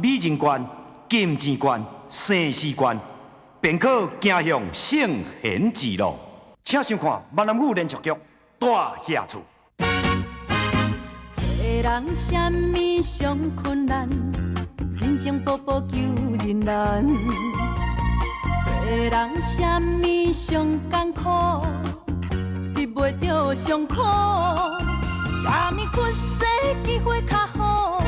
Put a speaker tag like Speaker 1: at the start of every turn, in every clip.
Speaker 1: 美人關、金錢觀、生死觀，便可走向聖賢之路。請收看閩南語連續劇《大俠厝》。
Speaker 2: 做人啥物上困難，人情步步求人難。做人啥物上艱苦，得袂著上苦。啥物困世機會較好，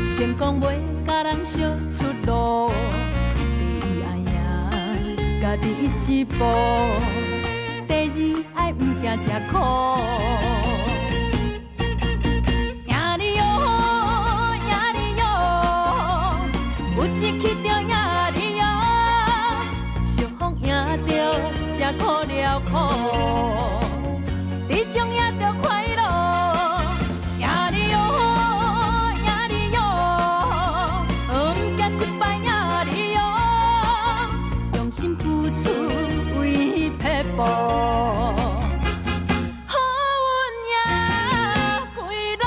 Speaker 2: 成功袂共人相出路。第一愛贏家己一步，第二愛毋驚食苦。贏你喲，贏你喲，有志氣就贏你喲，相逢贏著才苦了苦，這種贏著快樂。贏你喲，贏你喲，毋驚失敗贏你喲，用心付出為撇步。好運贏歸路。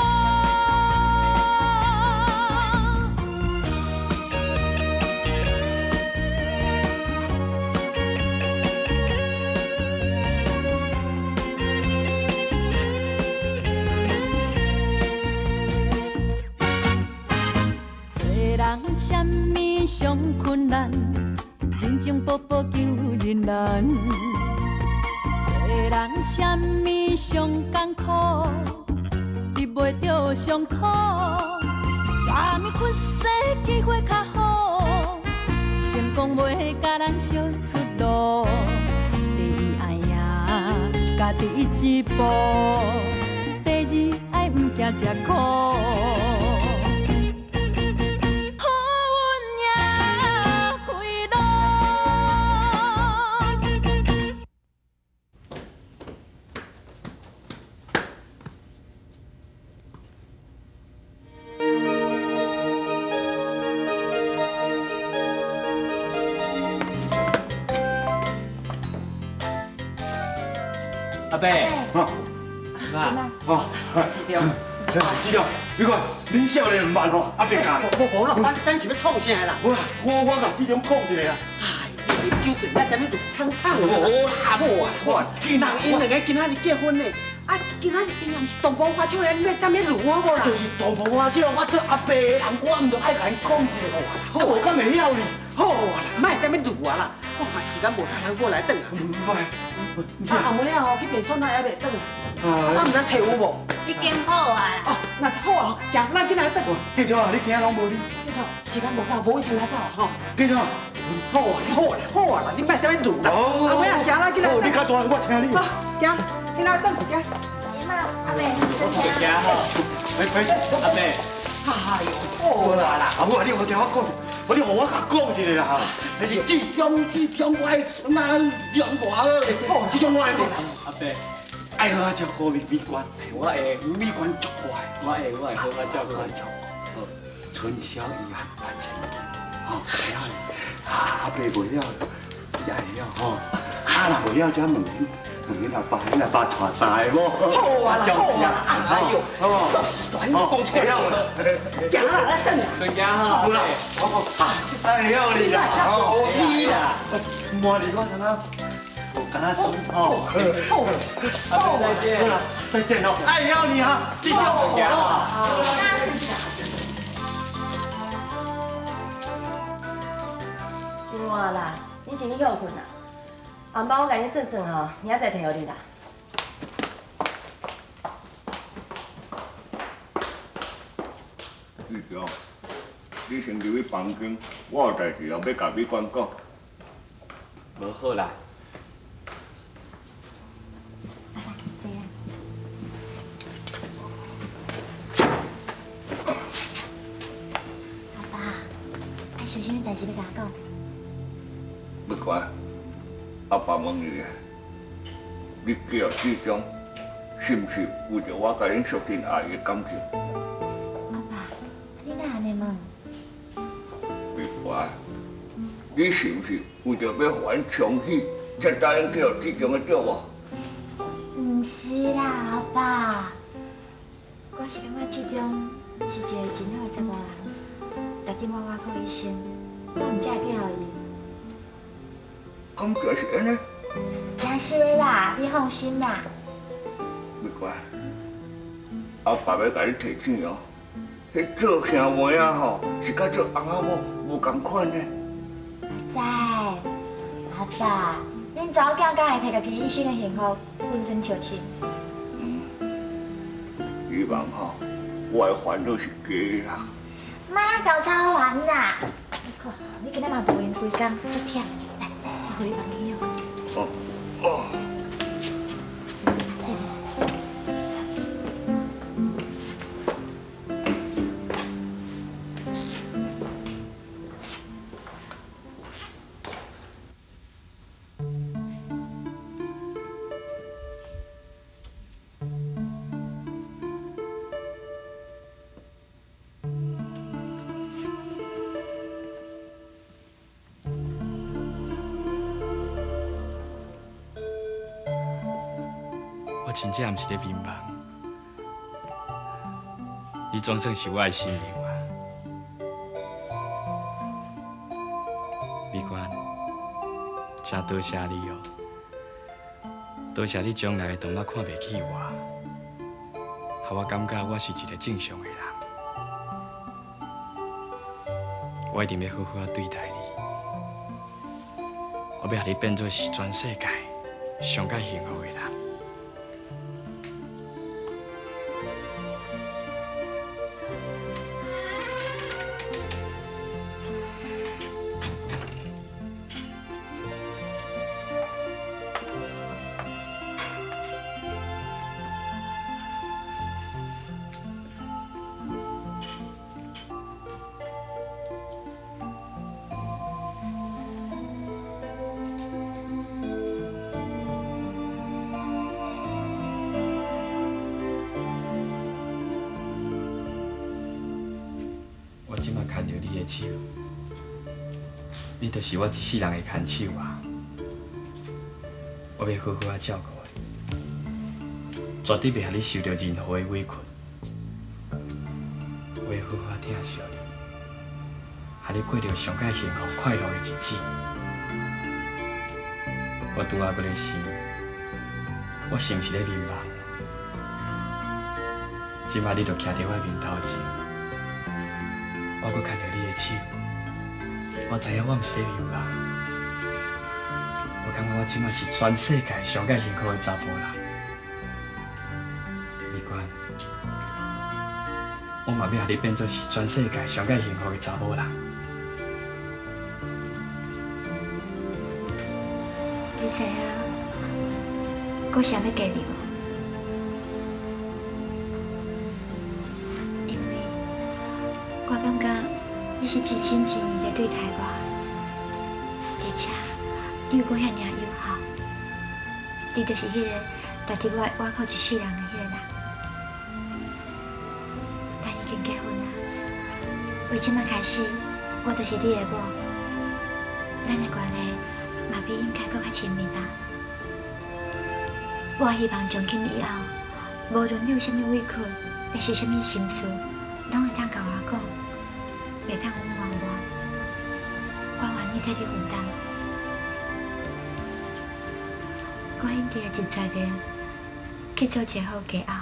Speaker 2: 做人啥物上困難，人情步步求人難。做人啥物上艱苦，得袂著上苦。啥物困世機會較好，成功袂共人相出路。第一愛贏家己一步，第二愛毋驚食苦。好運贏歸路。
Speaker 3: 阿伯，
Speaker 1: 啊
Speaker 3: 妈，
Speaker 1: 哦，
Speaker 4: 志中，
Speaker 1: 志中，你看，恁少年毋慢吼，阿伯教。
Speaker 4: 無無啦，咱是欲創啥啦？
Speaker 1: 我共志中講一下啊。
Speaker 4: 哎，你啉酒醉，咱踮咧路吵吵。
Speaker 1: 無啦，無啊，
Speaker 4: 我人𪜶兩个今仔日結婚呢，啊，今仔日𪜶若毋是同步發笑，你欲踮咧路好無啦？
Speaker 1: 就是同步發笑，我做阿伯的人，我毋著愛共𪜶講一下吼，啊，無敢會曉哩。
Speaker 4: 好啊啦，莫踮咧路啊啦，我看時間無差，咱過來轉啊。
Speaker 1: 毋
Speaker 4: 啊，阿妹啊吼，彼邊孫仔還袂轉，啊，毋知揣有無？
Speaker 5: 已經好啊啦。
Speaker 4: 哦，若是好啊，行，咱緊來轉。
Speaker 1: 繼續啊，你驚攏無哩？
Speaker 4: 繼續，時間無走，無阮先來走吼。
Speaker 1: 繼續。
Speaker 4: 好啊，好啦，好啊啦，你莫踮咧路啦。阿妹啊，行啦，緊來
Speaker 1: 好，你較大，我聽你。
Speaker 4: 好，行，緊來轉，行。
Speaker 5: 阿媽，阿伯，
Speaker 3: 行好，
Speaker 1: 哎哎，
Speaker 3: 阿伯，
Speaker 4: 哎呦，好啦啦。
Speaker 1: 阿母啊，你予聽我講，我你予我共講一下啦。你是志中，志中，我的孫仔兩偌好，志中我愛講。
Speaker 3: 阿伯，
Speaker 1: 愛好好照顧美美娟，
Speaker 3: 我會，
Speaker 1: 美娟足乖，
Speaker 3: 我會好好照顧。
Speaker 1: 照顧。春宵一晚萬千金，吼，會曉哩。阿伯袂曉，你也會曉吼。啊，若袂曉，才問恁，問恁阿爸，恁阿爸帶三个某。
Speaker 4: 好啊啦，好啊啦，哎呦，做事大，你講錯。行啦，來轉。
Speaker 3: 孫行好。
Speaker 1: 好啦，哎曉你啦，
Speaker 4: 好你啦。
Speaker 1: 滿你我敢若，無敢若輸吼。
Speaker 4: 好，
Speaker 3: 阿伯再見。
Speaker 1: 好啦，再見哦。愛曉你哈，繼續。
Speaker 3: 行好。
Speaker 6: 真晚啦，恁先去歇睏啦。紅包我共你算算吼，明仔載提予你啦。
Speaker 7: 志強，你先入去房間，我有代誌哦，欲共美娟講。
Speaker 3: 無好啦。
Speaker 5: 阿爸，坐啦。阿爸，啊，是有啥物代誌欲共我講？
Speaker 7: 美娟，阿爸問你，你嫁予志忠，是毋是為著我共恁淑珍阿姨的感情？
Speaker 5: 阿爸，你哪按呢問？
Speaker 7: 美娟，你是毋是為著欲予阮歡喜，才答應嫁予志忠的對無？
Speaker 5: 毋是啦，阿爸，我是感覺志忠是一個真好的查埔人，絕對伫我外科医生，我毋才会嫁予伊。
Speaker 7: 敢真是按呢？
Speaker 5: 真实的啦，你放心啦。
Speaker 7: 美娟，阿爸欲共你提醒哦，彼做兄妹仔吼，是佮做翁仔某无仝款的。
Speaker 5: 我知，阿爸，恁查某囝敢会提家己一生的幸福滚耍笑凊？
Speaker 7: 希望吼，我的烦恼是假的啦。
Speaker 5: 莫搞操烦啦！你看，你今仔嘛无闲规工，足忝。来，我予你房间用。
Speaker 7: 哦哦。
Speaker 3: 我真正毋是咧眠梦，你总算是我的新娘啊！美娟，真多谢你哦，多谢你将来当我看袂起我，予我感觉我是一个正常的人。我一定欲好好仔对待你，我欲予你变做是全世界上较幸福的人。我这马牵著你的手，你就是我一世人的牵手啊！我欲好好仔照顾你，绝对袂予你受著任何的委屈。我欲好好仔疼惜你，予你过著上较幸福快乐的日子。我拄仔阁咧想，我是毋是咧眠梦？这马你就徛伫我面头前。我阁牵著你的手，我知影我毋是咧眠梦。我感觉我这马是全世界上较幸福的查埔人。美娟，我嘛欲予你变做是全世界上较幸福的查某人。
Speaker 5: 你知影，阁啥欲嫁你无？因为我感觉你是真心真意咧对待我，而且你又阁遐尔友好，你就是彼个代替我倚靠一世人的彼个人。咱已经结婚啊，为这摆开始，我就是你的某，咱的关系嘛比应该阁较亲密啊。我希望从今以后，无论你有啥物委屈，或是啥物心事，拢会当共我讲，袂当隐瞒我，我愿意替你分担。我一定会尽全力去做一个好嫁后，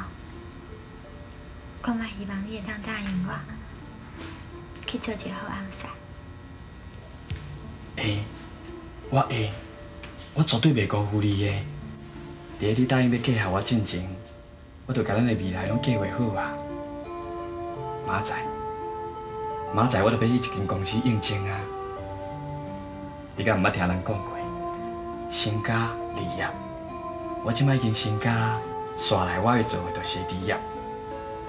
Speaker 5: 我嘛希望你会当答应我，去做一个好翁婿。
Speaker 3: 会，我会，我绝对袂辜负你的。伫咧你答应欲嫁予我进前，我就共咱的未来拢计划好啊。明仔载，明仔载我就欲去一间公司应征啊。你敢毋捌听人讲过，成家立业？我这摆已经成家，煞来我欲做的就是置业。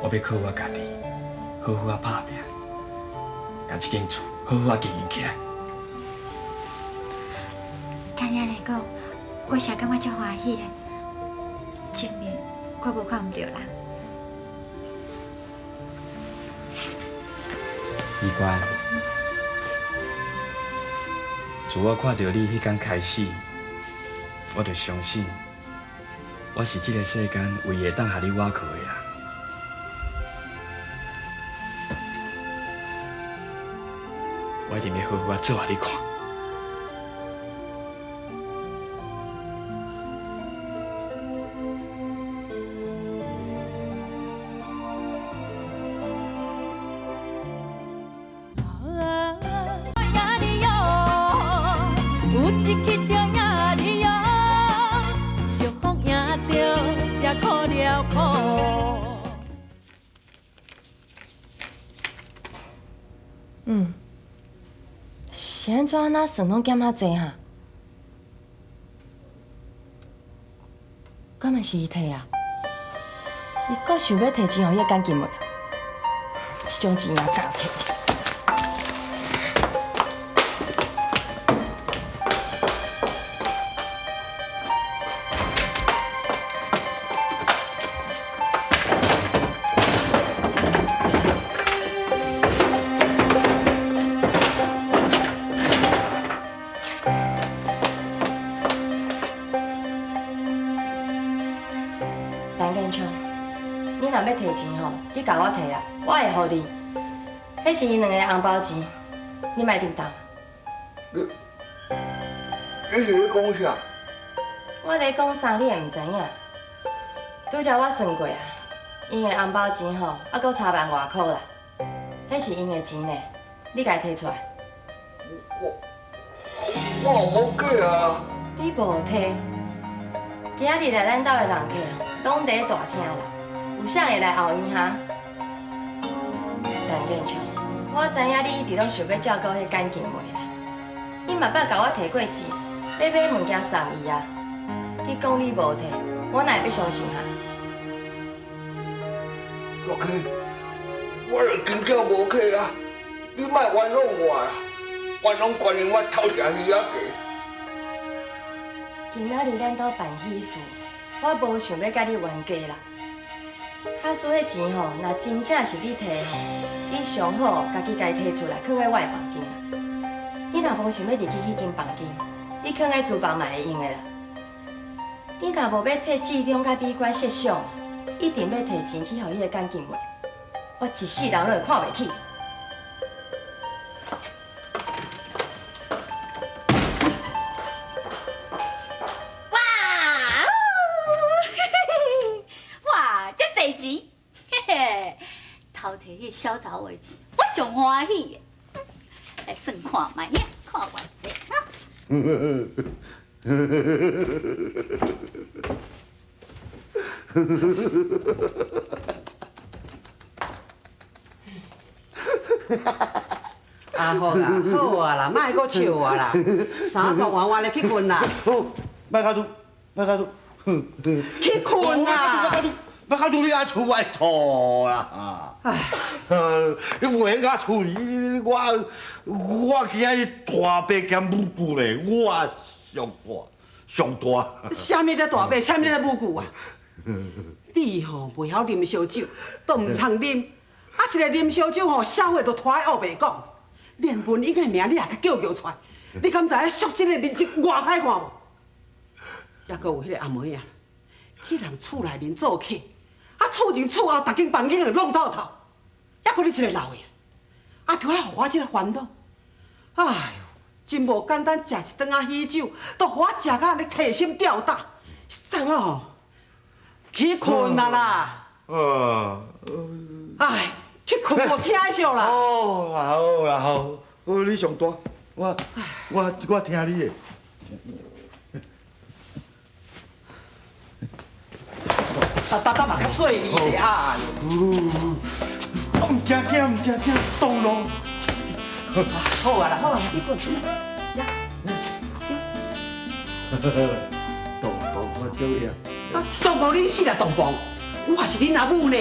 Speaker 3: 我欲靠我家己，好好仔拍拚，共这间厝好好仔经营起来。
Speaker 5: 听你按呢讲，我实感觉足欢喜的，证明我无看毋对人。
Speaker 3: 美娟，自我看著你彼天开始，我就相信我是这个世间唯一会当予你倚靠的人。我一定欲好好仔做予你看。
Speaker 6: 嗯，是按怎哪算拢减较济哈？敢会是伊提啊？伊阁想欲提钱予彼个简金梅啊？这种钱也敢提？陈建昌，你若欲提钱吼，你共我提啦，我会予你。彼是𪜶两个红包钱，你莫叮当。
Speaker 7: 你是咧讲啥？
Speaker 6: 我咧讲啥，你会毋知影？拄才我算过啊，𪜶的红包钱吼，犹阁差万外箍啦。彼是𪜶的钱呢，你共伊提出来。
Speaker 7: 我无假啊！
Speaker 6: 你无提，今仔日来咱兜的人客吼，拢伫大厅啦，有啥会来后院哈？陈建昌，我知影你一直拢想欲照顾彼简金梅啦，你嘛捌共我提过钱，欲买物件送伊啊。你讲你无提，我哪会欲相信哈？
Speaker 7: 乐琪，我就真正无提啊！你莫冤枉我啦，冤枉关于我偷食鱼仔鸡。
Speaker 6: 今仔日咱兜办喜事，我无想欲佮你冤家啦。假使彼钱吼，若真正是你提吼，你上好家己共伊提出来，囥佇我的房间啦。你若无想欲入去彼间房间，你囥佇厨房嘛会用的啦。你若无欲替志忠佮美娟设想，一定欲提钱去予彼个简金梅，我一世人拢会看袂起你。
Speaker 8: 偷提彼个小查某的钱，我上欢喜的。来算看觅，看偌济哈。
Speaker 4: 阿福啊，好啊啦，莫阁笑啊啦，衫裤换换咧去睏啦。
Speaker 1: 好，莫较拄，莫较拄，
Speaker 4: 去睏啦。
Speaker 1: 莫较拄，你爱厝我吐啦！唉，你袂晓处理，你我今仔日大伯兼母舅咧，我上大上大。
Speaker 4: 啥物咧大伯，啥物咧母舅啊？你吼袂晓啉烧酒，都毋通啉。啊，一个啉烧酒吼，社会都拖去乌白讲，连文英的名你也共叫叫出来，你敢知影淑这个面色偌歹看无？犹阁有彼个阿梅啊，去人厝内面做客。啊，厝前厝后，逐间房间拢透透，犹阁你一个老的，啊，著爱予我这个烦恼。哎哟，真无简单，食一顿仔喜酒，都予我食甲按呢提心吊胆，实在我吼去睏啊啦！哎，去睏无听惜啦。
Speaker 1: 哦，好啦好，好你上大，我听你的。
Speaker 4: 哒哒嘛较细腻咧啊！
Speaker 1: 我毋惊惊，毋惊惊，挡路。
Speaker 4: 好啊啦，好啊，你睏。呀。
Speaker 1: 挡路我足会。
Speaker 4: 啊，挡路你死啦挡路，我是恁阿母呢，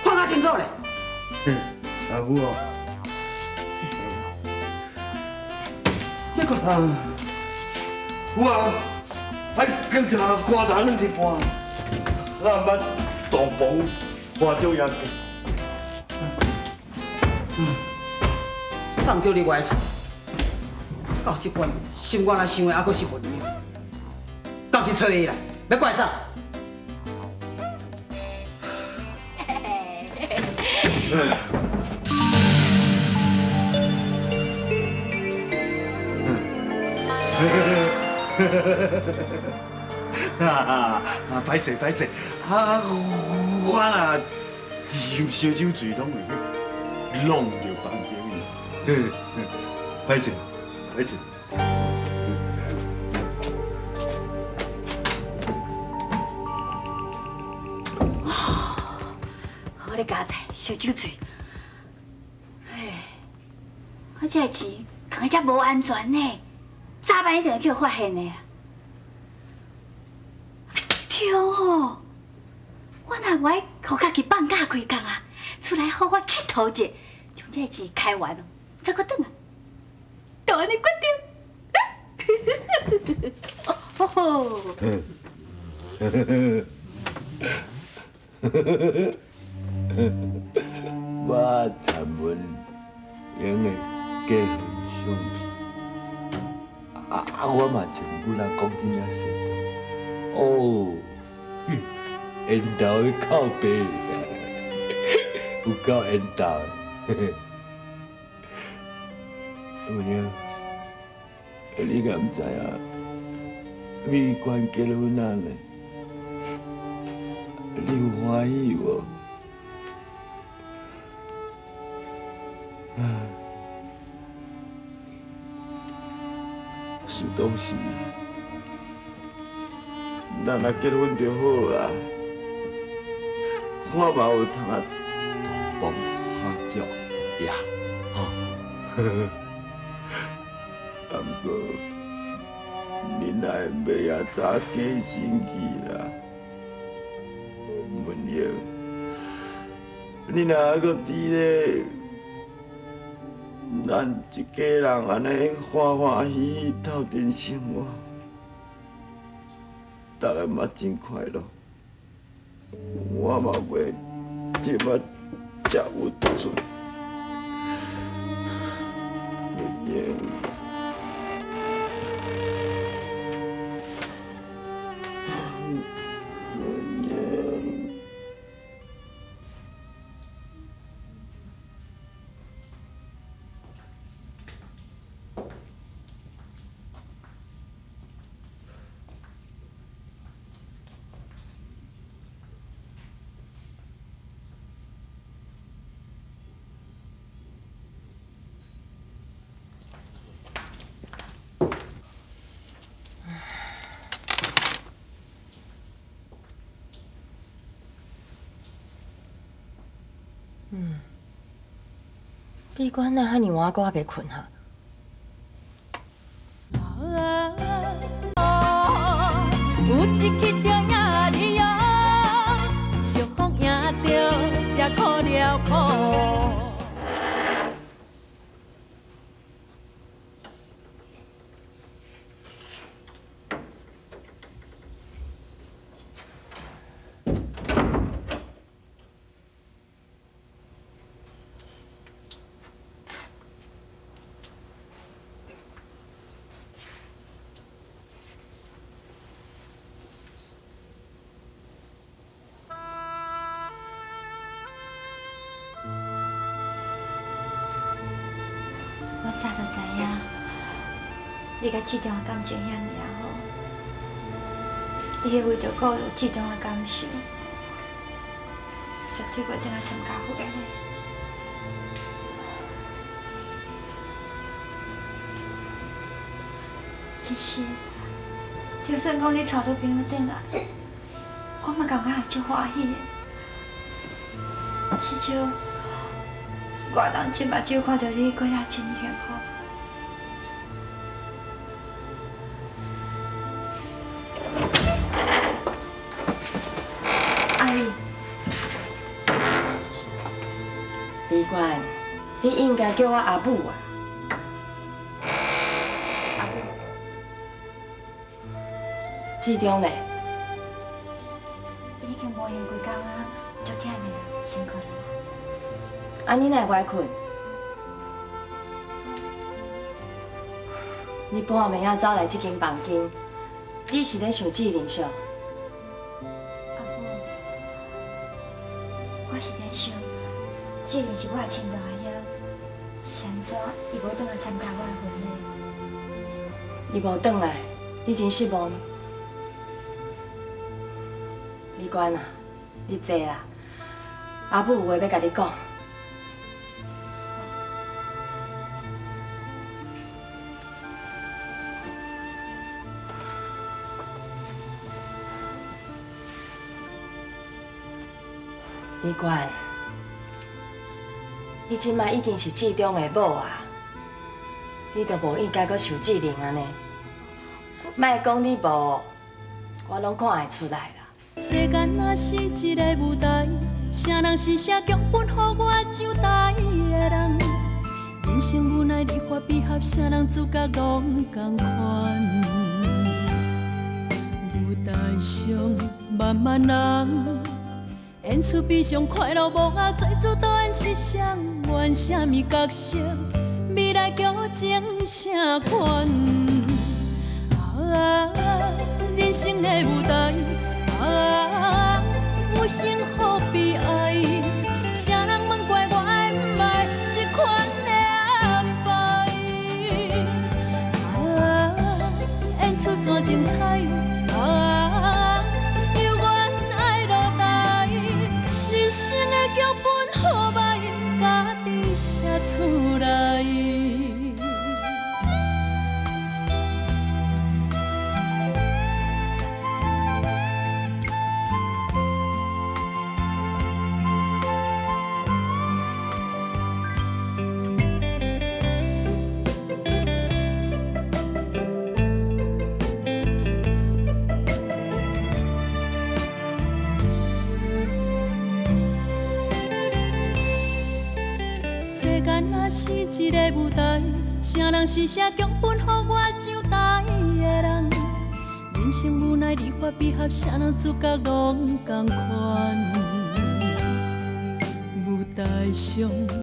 Speaker 4: 看较清楚咧。
Speaker 1: 阿母哦。
Speaker 4: 你睏。
Speaker 1: 有啊，哎，刚才棺材软一半。我毋捌洞房花烛夜。
Speaker 4: 送叫你外厝，到这关心肝内想的犹阁是文明，家己揣伊啦，欲怪啥？
Speaker 1: 啊，歹势歹势，啊，我若饮烧酒醉，拢会去弄著房间去。歹势歹势。
Speaker 8: 好咧，加菜烧酒醉。哎，我这个钱囥伫遮无安全呢，早晚一定会去予发现的啊。对吼，我若无爱予家己放假几工啊，出来好好𨑨迌者，将这个钱开完，再阁转来，就按呢决定。哦吼。
Speaker 1: 我陈文英的结婚相片，啊，我嘛像阮阿讲真正实在，哦，缘投的靠背，有够缘投的。文英，你敢毋知影？美冠结婚啊呢？你有欢喜无？事当时，咱若结婚就好啦，我嘛有通啊同房合照呀，吼。啊，毋过，恁若会袂也早过身去啦，文英，你若还阁伫咧，咱一家人按呢欢欢喜喜斗阵生活，逐个嘛真快乐。我嘛袂这摆才有出。文英。
Speaker 6: 美冠哪遐尔晚阁犹袂睏哈？
Speaker 2: 有一去就赢你哦，相逢赢著才苦了苦。
Speaker 5: 我早就知影，你佮志忠的感情遐尔仔好，你会为著顾虑志忠的感受，绝对袂转来参加婚礼。其实，就算讲你娶女朋友转来，我嘛感觉会足欢喜的。至少，外人亲目睭看著你过得真幸福。阿姨，
Speaker 6: 美冠，你应该叫我阿母啊。
Speaker 5: 阿母。
Speaker 6: 志忠咧？
Speaker 5: 已经无闲规工啊，足忝的啦，辛苦了。
Speaker 6: 啊，你哪会无爱睏？你半暝仔走来这间房间，你是咧想志玲啥？
Speaker 5: 阿母，我是咧想，志玲是我的亲大兄，是按怎伊无转来参加我的婚礼？
Speaker 6: 伊無轉來，你真失望。美娟啊，你坐啦，阿母有話欲共你講。美娟，你這擺已經是志中的某啊，你就無應該閣受志玲按呢。莫講你無，我攏看會出來啦。
Speaker 2: 世間若是一个舞台，啥人是寫劇本予我上台的人？人生無奈離合悲合，啥人主角攏仝款。舞台上漫漫人，演出悲傷快樂幕後，最主導演是誰？演啥物角色？未來劇情啥款？啊，人生的舞台。啊，有幸福悲哀，啥人問怪我愛毋愛這款的安排？啊，演出怎精彩？啊，猶原愛落台，人生的劇本好歹，家己寫出來。是一个舞台，啥人是寫劇本予我上台的人？人生無奈離合悲合，啥人主角攏仝款。舞台上。